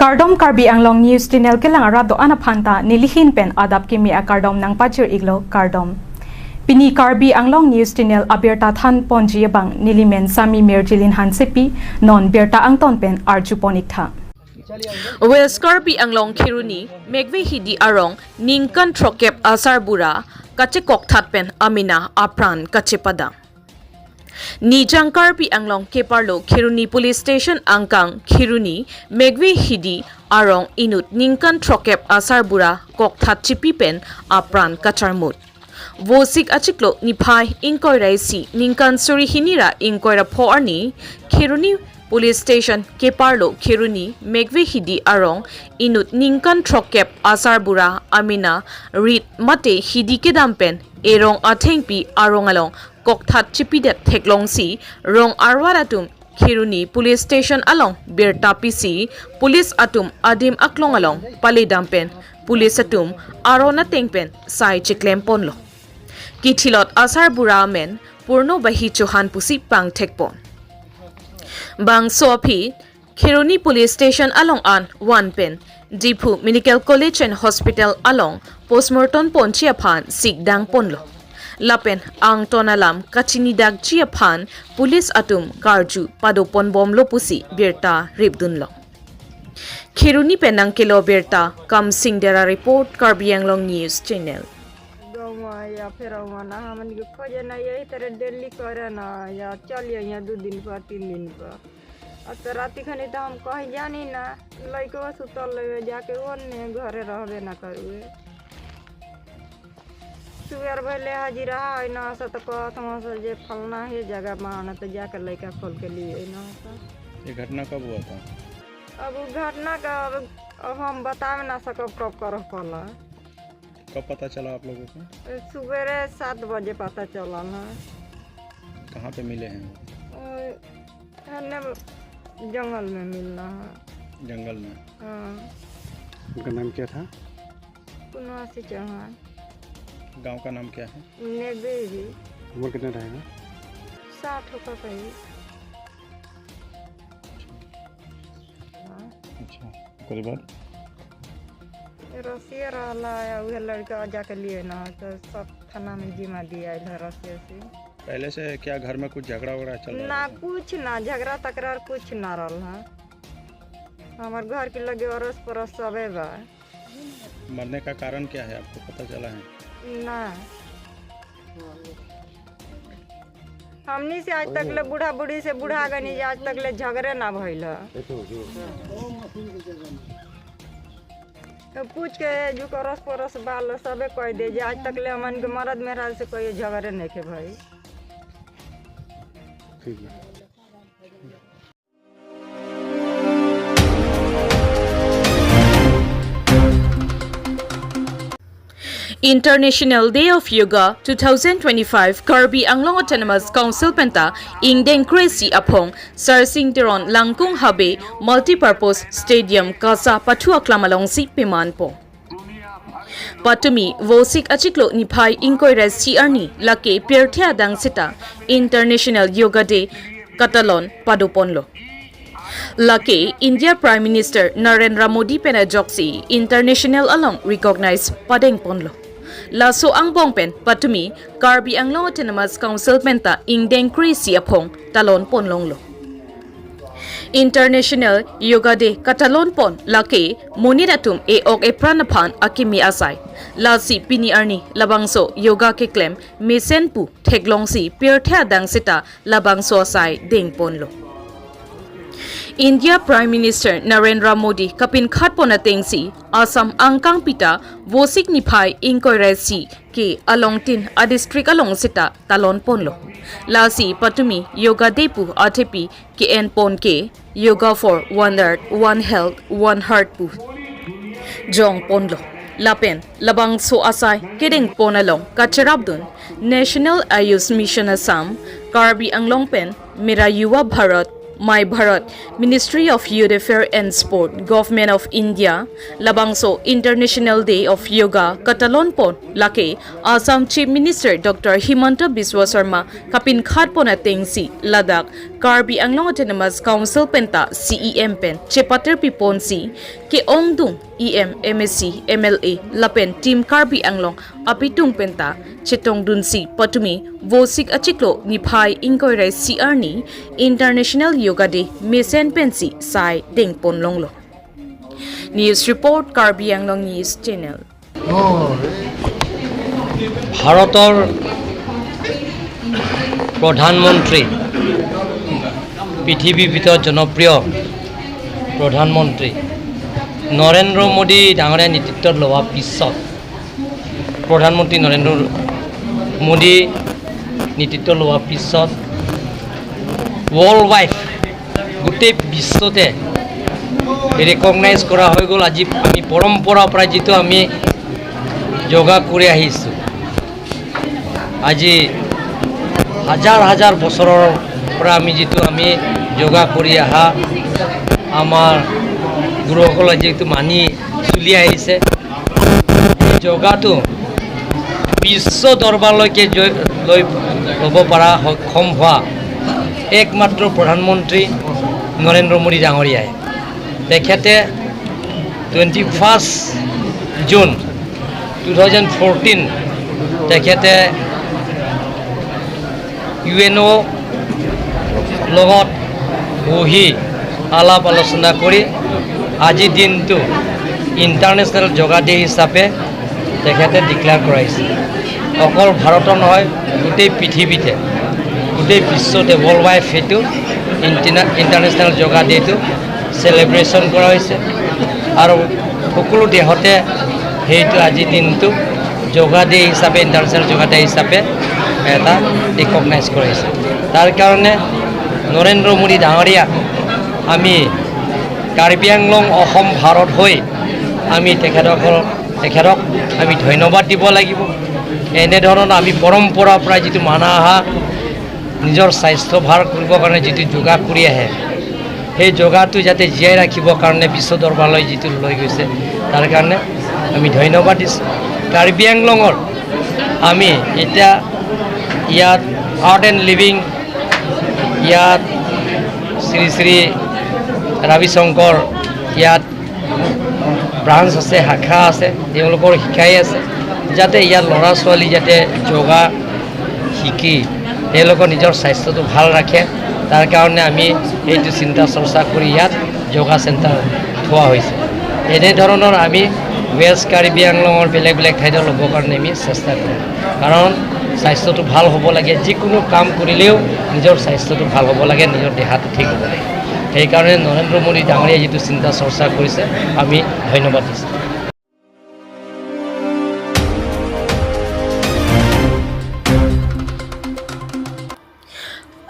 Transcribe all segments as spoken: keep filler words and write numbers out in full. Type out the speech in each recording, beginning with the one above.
Kardom, Karbi Anglong News Channel kelang arat do-an aphanta nelihin pen adap kimi akardom nangpachir-iklo, kardom. Pini Karbi Anglong News Channel abirta thanponji abang nelimen Sami Mirjilin Hansepi, non birta angton pen arjupon-iktha. West Karbi Anglong Kheroni Megve Hidi arong ningkan throkkep asarbura kachekokthat pen amena apran kachepadam. Nijang Karbi Anglong keparlo Kheroni Police Station angkang Kheroni Megve Hidi arong inut ningkan throkkep asarbura kokthat chipi pen apran kacharmut. Vosik achiklo niphai ingkoi ra isi ningkan suri hini ra ingkoi ra pho arni Kheroni Police Station keparlo Kheroni Megve Hidi arong inut ningkan throkkep asarbura amena rit mate hidi kedam pen erong athengpi arong along kokthat chipidet theklongsi rong arvar atum Kheroni Police Station along birta pisi police atum adim aklong along paledam pen police atum aron ateng pen sai chiklemponlo. Kithilot asarbura amen Purno Bahi Chauhan pusi pangthekpon. Bangso aphi Kheroni Police Station along an van pen Diphu Medical College and Hospital along postmortem ponji aphan sikdangponlo. Lapen angton alam kachinidakji aphan police atum karju padoponbomlo pusi birta ripdunlo. Kheroni pen nangkelo birta Kamsing Dera report, Karbi Anglong News Channel. गाँव या फिर वहाँ ना हमन के खोजे ना, यही तरह डेली करे ना, या चल यहाँ दो दिन पर, तीन दिन पर। अब तो राति खनी तो हम कहीं जानी ना, लइकवा सुतल रहे, जाके ओन्ने घरे रहबे ना करुए। सुबेर भले हाजिरा है ना, से तो कहत हम से जे फलना ही जगह मान, तो जाके लइका खोल के लिए ना से। ये घटना कब हुआ था? अब वो घटना का अब, अब हम बतावे ना सकब कब कर पला। कब पता चला आप लोगों को? सुबेरे सात बजे पता चला ना। कहाँ पे मिले हैं वो? वो एने जंगल में मिलना है। जंगल में? हाँ। उनका नाम क्या था? पुनवासी चौहान। गांव का नाम क्या है? नेगदेवी। उम्र कितना रहेगा? साठ होगा कहीं। हाँ। अच्छा, ओकरे बाद? रसिया रहला है, उहे लड़का जाके लिए ना, तो सब थाना में जिम्मा दिया इधर रसिया से। पहले से क्या घर में कुछ झगड़ा वगड़ा चल रहा ना, था? कुछ ना, झगड़ा तकरार कुछ ना रहल है। हमार घर के लगे अड़ोस पड़ोस सबे बा। मरने का कारण क्या है, आपको पता चला है? ना, हमनी से आज तक ले, बूढ़ा बूढ़ी से बूढ़ा गनी, आज तक ले झगड़े ना भइल ह। तो पूछ के जो करस परस बाल सबे कह दे जे आज तक ले हमन के मरद मेहरारू से कोई झगड़े नहीं के भाई। ठीक है। International Day of Yoga two thousand twenty-five Karbi Anglong Autonomous Council penta ingdeng kre-isi aphong Sarsing Teron Langkung Habe Multipurpose Stadium KASA pathu aklam alongsi pemanpo. Patumi Vosik achiklo niphai ingkoi ra isi arni lake pirthe adang seta International Yoga Day katalon padoponlo. Lake India Prime Minister Narendra Modi pen ajoksi international along recognize padengponlo. Laso angbong pen patumi Karbi Anglong Autonomous Council penta ingdeng kre-isi aphong talonponlonglo. International Yoga Day katalonpon lake monit atum e-ok epran aphan akimi asai. Lasi pini arni labangso yoga keklem mesen pu theklongsi pirthe adang seta labangso asai dengponlo. India Prime Minister Narendra Modi kapinkhatpon atengsi Assam angkang pita Vosik niphai ingkoi ra isi ke alongtin adistrict along seta talonponlo. Lasi patumi Yoga Day pu athepi ke-enpon ke Yoga for One Earth, One Health, One Heart pu jongponlo. Lapen labangso asai kedengpon along kacherapdun National Ayush Mission Assam, Karbi Anglong pen Mera Yuva Bharat, My Bharat, Ministry of Youth Affairs and Sport, Government of India, labangso International Day of Yoga katalonpon lake Assam Chief Minister Doctor Himanta Biswa Sarma kapinkhatpon atengsi ladak Karbi Anglong Autonomous Council penta C E M pen chepatir piponsi ke-ongdung E M, M A C, M L A lapen Team Karbi Anglong apitung penta chetongdunsi patumi Vosik achiklo niphai ingkoi ra isi arni International Yoga Day mesen pensi sai dengpon longlo. News report, Karbi Anglong News Channel. ভাৰতৰ প্ৰধানমন্ত্ৰী, পৃথিৱীৰ ভিতৰত জনপ্ৰিয় প্ৰধানমন্ত্ৰী নৰেন্দ্ৰ মোদী ডাঙৰীয়া নেতৃত্বত লোৱা পিছত, প্ৰধানমন্ত্ৰী নৰেন্দ্ৰ মোদী নেতৃত্ব লোৱাৰ পিছত ৱৰ্ল্ড ৱাইড গোটেই বিশ্বতে ৰেকগনাইজ কৰা হৈ গ'ল। আজি আমি পৰম্পৰাৰ পৰা যিটো আমি যোগা কৰি আহিছোঁ, আজি হাজাৰ হাজাৰ বছৰৰ পৰা আমি যিটো আমি যোগা কৰি অহা, আমাৰ গুৰুসকলে যিটো মানি চলি আহিছে, এই যোগাটো বিশ্ব দৰবাৰলৈকে জয়-, লৈ ল'ব পৰা সক্ষম হোৱা একমাত্ৰ প্ৰধানমন্ত্ৰী নৰেন্দ্ৰ মোদী ডাঙৰীয়াই। তেখেতে twenty first June two thousand fourteen তেখেতে ইউ এন অ' লগত বহি আলাপ আলোচনা কৰি আজি দিনটো ইণ্টাৰনেশ্যনেল যোগা ডে হিচাপে তেখেতে ডিক্লেয়াৰ কৰাইছে। অকল ভাৰতৰ নহয়, গোটেই পৃথিৱীতে, গোটেই বিশ্বতে, ৱৰ্ল্ড ৱাইড সেইটো ইণ্টিনা-, ইণ্টাৰনেশ্যনেল যোগা ডেটো চেলিব্ৰেশ্যন কৰা হৈছে। আৰু সকলো দেশতে সেইটো আজি দিনটো যোগা ডে হিচাপে, ইণ্টাৰনেশ্যনেল যোগা ডে হিচাপে এটা ৰিকগনাইজ কৰিছে। তাৰ কাৰণে নৰেন্দ্ৰ মোদী ডাঙৰীয়াক আমি কাৰ্বি আংলং, অসম, ভাৰত হৈ আমি তেখেতসকল, তেখেতক আমি ধন্যবাদ দিব লাগিব। এনেধৰণৰ আমি পৰম্পৰাৰ পৰা যিটো মানা অহা, নিজৰ স্বাস্থ্য ভাল কৰিবৰ কাৰণে যিটো যোগা কৰি আহে, সেই যোগাটো যাতে জীয়াই ৰাখিবৰ কাৰণে বিশ্ব দৰবাৰলৈ যিটো লৈ গৈছে, তাৰ কাৰণে আমি ধন্যবাদ দিছোঁ। কাৰ্বি আংলঙৰ আমি এতিয়া ইয়াত আৰ্ট এণ্ড লিভিং, ইয়াত শ্ৰী শ্ৰী ৰবি শংকৰ, ইয়াত ব্ৰাঞ্চ আছে, শাখা আছে, তেওঁলোকৰ শিকাই আছে, যাতে ইয়াত ল'ৰা ছোৱালী যাতে যোগা শিকি তেওঁলোকৰ নিজৰ স্বাস্থ্যটো ভাল ৰাখে, তাৰ কাৰণে আমি এইটো চিন্তা চৰ্চা কৰি ইয়াত যোগা চেণ্টাৰ থোৱা হৈছে। এনেধৰণৰ আমি ৱেষ্ট কাৰ্বি আংলঙৰ বেলেগ বেলেগ ঠাইত ল'বৰ কাৰণে আমি চেষ্টা কৰিম, কাৰণ স্বাস্থ্যটো ভাল হ'ব লাগে। যিকোনো কাম কৰিলেও নিজৰ স্বাস্থ্যটো ভাল হ'ব লাগে, নিজৰ দেহাটো ঠিক হ'ব লাগে। সেইকাৰণে নৰেন্দ্ৰ মোদী ডাঙৰীয়াই যিটো চিন্তা চৰ্চা কৰিছে, আমি ধন্যবাদ দিছোঁ।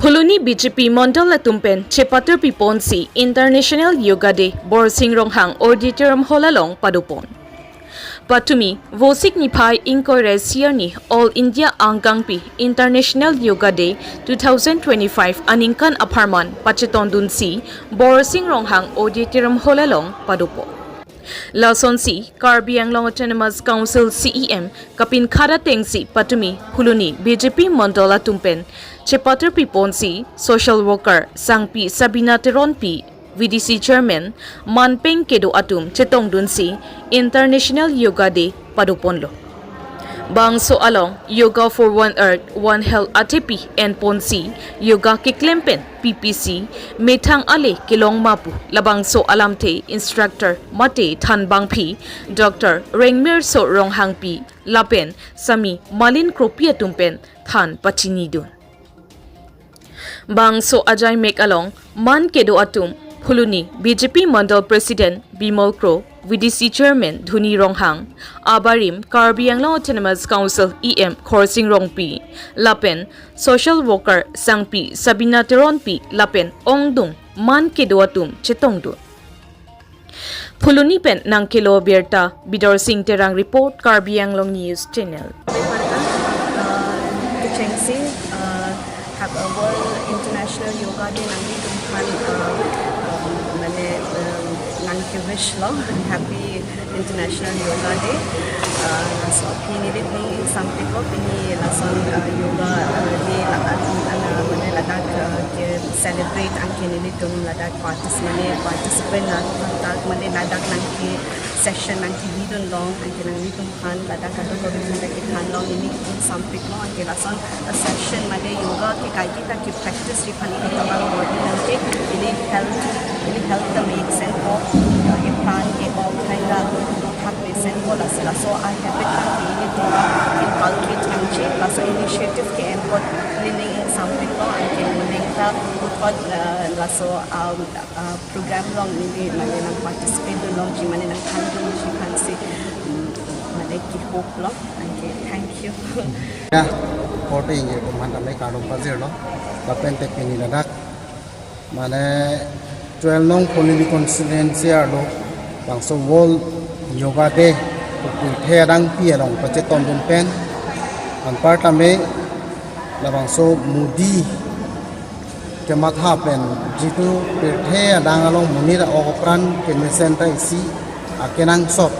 Phuloni B J P Mandal atum pen chepatir piponsi International Yoga Day Borsing Ronghang Auditorium Hall along padopon. Patumi Vosik niphai ingkoi ra isi arni All India Angkangpi International Yoga Day two thousand twenty-five aningkan apharman pachetongdunsi Borsing Ronghang Auditorium Hall along padopon. Lasonsi Karbi Anglong Autonomous Council C E M kapinkhat atengsi patumi Phuloni B J P Mandal atum pen chepatir piponsi social worker Sangpi Sabina Teronpi, V D C Chairman, manpeng kedo atum chetongdunsi International Yoga Day padoponlo. Bangso along Yoga for One Earth, One Health athepi enponsi yoga keklem pen P P C methang ale kelong ma pu labangso alamthe instructor mate thanbangpi Doctor Rengmirso Ronghangpi lapen Sami Malin Kropi atum pen than pachinidun. Bangso ajaimek along man kedo atum Phuloni B J P Mandal President Bimal Kro, V D C Chairman Dhuni Ronghang, abarim Karbi Anglong Autonomous Council E M Khorsing Rongpi, lapen social worker Sangpi Sabina Teronpi lapen ongdung man kedo atum chetongdun. Phuloni pen nangkelo birta Bidor Sing Terang report, Karbi Anglong News Channel. Kechengsi, uh, have a World International Yoga Day nanglitum aphan, uh, uh, mane, um, nangke-wish lo, happy International Yoga Day. Uh, laso pini rit ning sampai ko pini lason, uh, yoga, uh, day la, uh, mane ladak, uh, ke celebrate, anke nelitum ladak participate, mane participant ladak, mane ladak nangke session nangkebidun long, anke nanglitum aphan ladak kadokave atum ta kethan long, nelitum sampai ko anke lason, uh, session mane yoga ke kaike ta ke practice ri aphan ikata bang body nangke ili health, ili health ta make sense ko, uh, iphan ke all kind of thak make sense ko, laso laso a habit ta ke ilitum inculcate nangji, laso initiative ke-en apot neli ning sampai ko, anke neli ning ta puthot, uh, laso, um, uh, program long neli mane nang participate dun longji, mane nangthandunji aphansi, mm, mane ke hope long, anke thank you. Ya, korte ingjir atum aphan ta me kardom pajirlo. Lapen te pini ladak mane twelve nong Phuloni constituency arlo labangso World Yoga Day pu pirthe adang pi along pachetongdun pen anparta me labangso Modi kematha pen jitu pirthe adang along monit a-ok apran kemesen ta isi akenangsot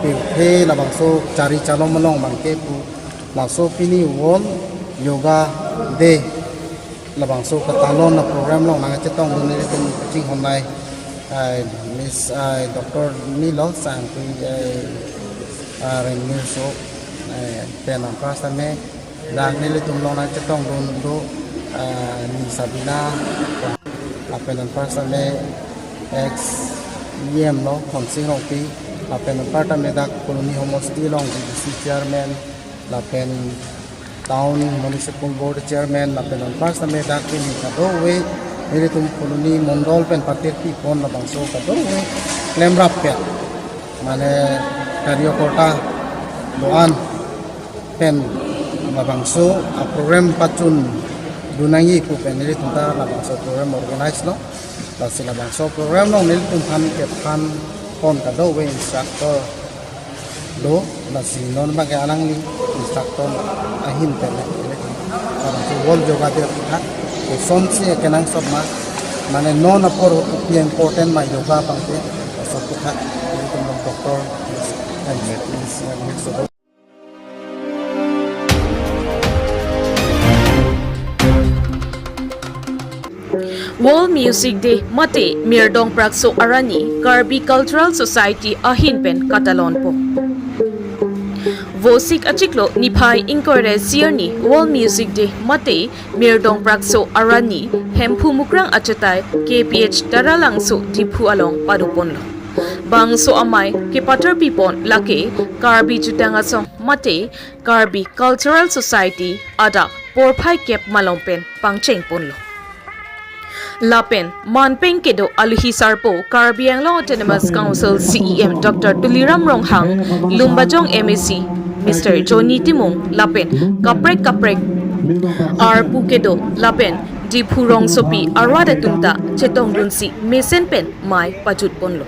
pirthe labangso chari chalom along abangke pu laso pini World Yoga Day labangso katalon a-program along nangchetongdun nelitum kachinghon ai, ai, Miss, ai, Doctor Nilo Sangpui, ai, a, Rengmir So, ai, pen anparta me dak nelitum along nangchetongdun do, ah, Ni Sabina, lapen anparta me ex E M lo Khonsing Rongpi, lapen anparta me dak Phuloni homosti along V D C chairman, lapen town municipal board chairman, lapen anparta me dak pini kadokave nelitum Phuloni mondol pen patirpi pon labangso kadokave klemrap pen mane karyokorta do-an pen labangso a-program pachundun nangji pu pen nelitum ta labangso program organize lo. Lasi labangso program along nelitum aphan kethan pon kadokave instructor do, lasi non abangke alangli instructor ahin pen nelitum labangso World Yoga Day aphuthak kosonsi kenangsot ma, mane non apor kopi important ma yoga abangke, laso aphuthak nelitum doctor and World Music Day mate Mirdong Prakso Arani Karbi Cultural Society ahin pen katalonpo. Vosik achiklo niphai ingkoi ra isi arni World Music Day mate Mirdong Prakso Arani Hemphu Mukrang achetai K P H Taralangso Diphu along padoponlo. Bangso amei kepathar pipon lake Karbi Jutang Asong mate Karbi Cultural Society adap porphai kep malom pen pangchengponlo. Lapen manpeng kedo aluhi sarpo Karbi Anglong Autonomous Council C E M Doctor Tuliram Ronghang, Lumbajong M A C Mister Johnny Timung lapen kaprek kaprek arpu kedo lapen Diphu rongsopi arat atum ta chetongdunsi mesen pen mei pajutponlo.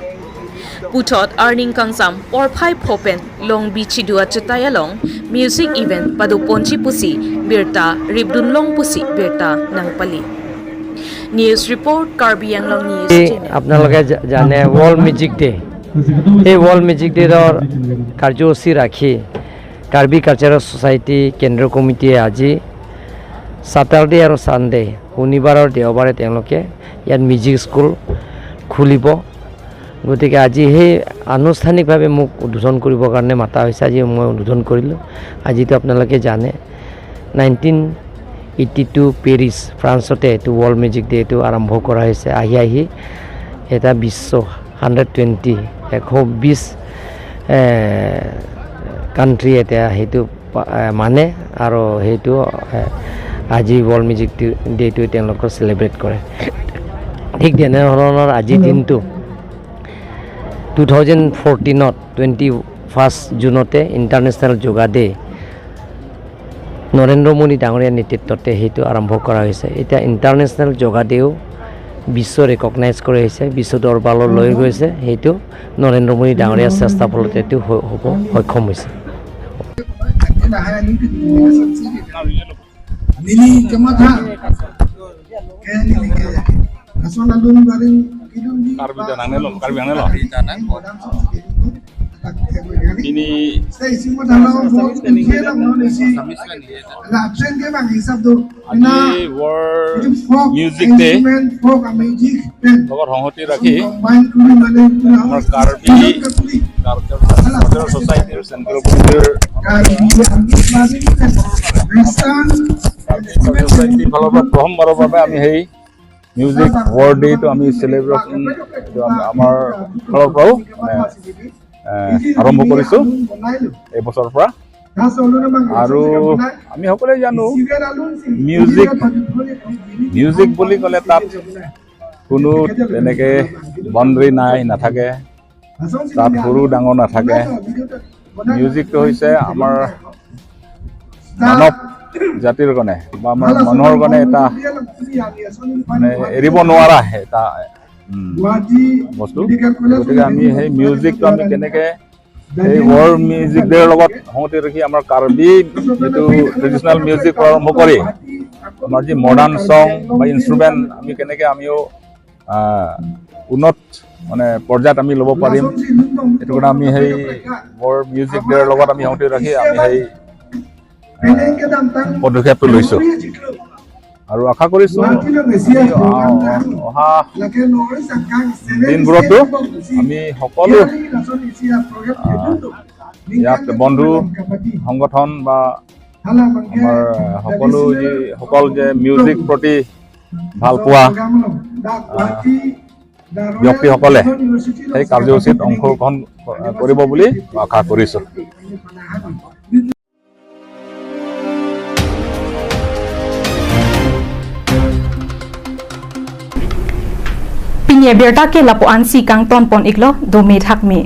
Puthot arni kangsam porphai pho pen Longbi Chidu achetai along music event padoponji pusi birta ripdunlong pusi birta nangpali. News report, Karbi Anglong News Channel. আপোনালোকে জা- জানে world music day. এই world music ডেৰ কাৰ্যসূচী ৰাখি Karbi cultural society কেন্দ্ৰীয় কমিটিয়ে আজি ছেটাৰডে আৰু ছানডে, শনিবাৰ আৰু দেওবাৰে তেওঁলোকে ইয়াত মিউজিক স্কুল খুলিব। গতিকে আজি সেই আনুষ্ঠানিকভাৱে মোক উদ্বোধন কৰিবৰ কাৰণে মাতা হৈছে। আজি মই উদ্বোধন কৰিলোঁ। আজিতো আপোনালোকে জানে, নাইনটিন এইটি টু পেৰিছ, ফ্ৰান্সতে এইটো ৱৰ্ল্ড মিউজিক ডে এইটো আৰম্ভ কৰা হৈছে। আহি আহি এটা বিশ্ব হাণ্ড্ৰেড টুৱেণ্টি, এশ বিছ কাণ্ট্ৰি এতিয়া সেইটো পা- এ, মানে আৰু সেইটো এ, আজি ৱৰ্ল্ড মিউজিক ডে- ডেটো তেওঁলোকৰ চেলিব্ৰেট কৰে। ঠিক তেনেধৰণৰ আজিৰ দিনটো টু থাউজেণ্ড ফৰ্টিনত টুৱেণ্টি ফাৰ্ষ্ট জুনতে ইণ্টাৰনেশ্যনেল যোগা ডে নৰেন্দ্ৰ মোদী ডাঙৰীয়াৰ নেতৃত্বতে সেইটো আৰম্ভ কৰা হৈছে। এতিয়া ইণ্টাৰনেশ্যনেল যোগা ডেও বিশ্ব ৰেকগনাইজ কৰি হৈছে, বিশ্ব দৰবাৰলৈ লৈ গৈছে। সেইটো নৰেন্দ্ৰ মোদী ডাঙৰীয়াৰ চেষ্টা ফলতে এইটো হ- হ'ব সক্ষম হৈছে। Nini kematha ke nini ke asal alun baring idun di Karbi Danang nelo, Karbi Danang nelo. Pini Assamese ka nahi eta. Assamese ka nahi eta. Ena absent ke bang hisap do. Ena, আজি World Music Day. Instrument, folk music, band. Logot hongoti rakhi, combine kuri mane pura আমাৰ Karbi culture, cultural ছ'চাইটিৰ চেণ্ট্ৰেল কমিটিৰ Western কাৰ্বি কালচাৰেল ছ'চাইটিৰ ফালৰ পৰা প্ৰথমবাৰৰ বাবে আমি সেই মিউজিক ৱৰ্ল্ড ডেটো আমি চেলিব্ৰেশ্যন, এইটো আমি, আমাৰ ফালৰ পৰাও মানে, এ, আৰম্ভ কৰিছো এই বছৰৰ পৰা। আৰু আমি সকলোৱে জানো, মিউজিক, মিউজিক বুলি ক'লে তাত কোনো তেনেকে বাউণ্ডেৰী নাই, নাথাকে, তাত সৰু ডাঙৰ নাথাকে। মিউজিকটো হৈছে আমাৰ মানৱ জাতিৰ কাৰণে বা আমাৰ মানুহৰ কাৰণে এটা মানে এৰিব নোৱাৰা এটা, উম, বস্তু। গতিকে আমি সেই মিউজিকটো আমি কেনেকে এই ৱৰ্ল্ড মিউজিক ডেৰ লগত সংগতি ৰাখি আমাৰ কাৰ্বি যিটো ট্ৰেডিশ্যনেল মিউজিক পৰা আৰম্ভ কৰি আমাৰ যি মডাৰ্ণ ছং বা ইনষ্ট্ৰুমেণ্ট আমি কেনেকে আমিও, আহ, উন্নত মানে পৰ্যায়ত আমি ল'ব পাৰিম, এইটো কাৰণে আমি সেই ৱৰ্ল্ড মিউজিক ডেৰ লগত আমি সংগতি ৰাখি আমি সেই, আহ, পদক্ষেপটো লৈছো। আৰু আশা কৰিছো আমি, আহ, অহা দিনবোৰতো আমি সকলো, আহ, ইয়াত বন্ধু সংগঠন বা আমাৰ সকলো যিসকল যে মিউজিক প্ৰতি ভাল পোৱা, আহ, ব্যক্তিসকলে সেই কাৰ্যসূচীত অংশগ্ৰহণ ক-, কৰিব বুলি আশা কৰিছো। Pini abirta ke lapu-ansi kangton pon iklo, dome thakme.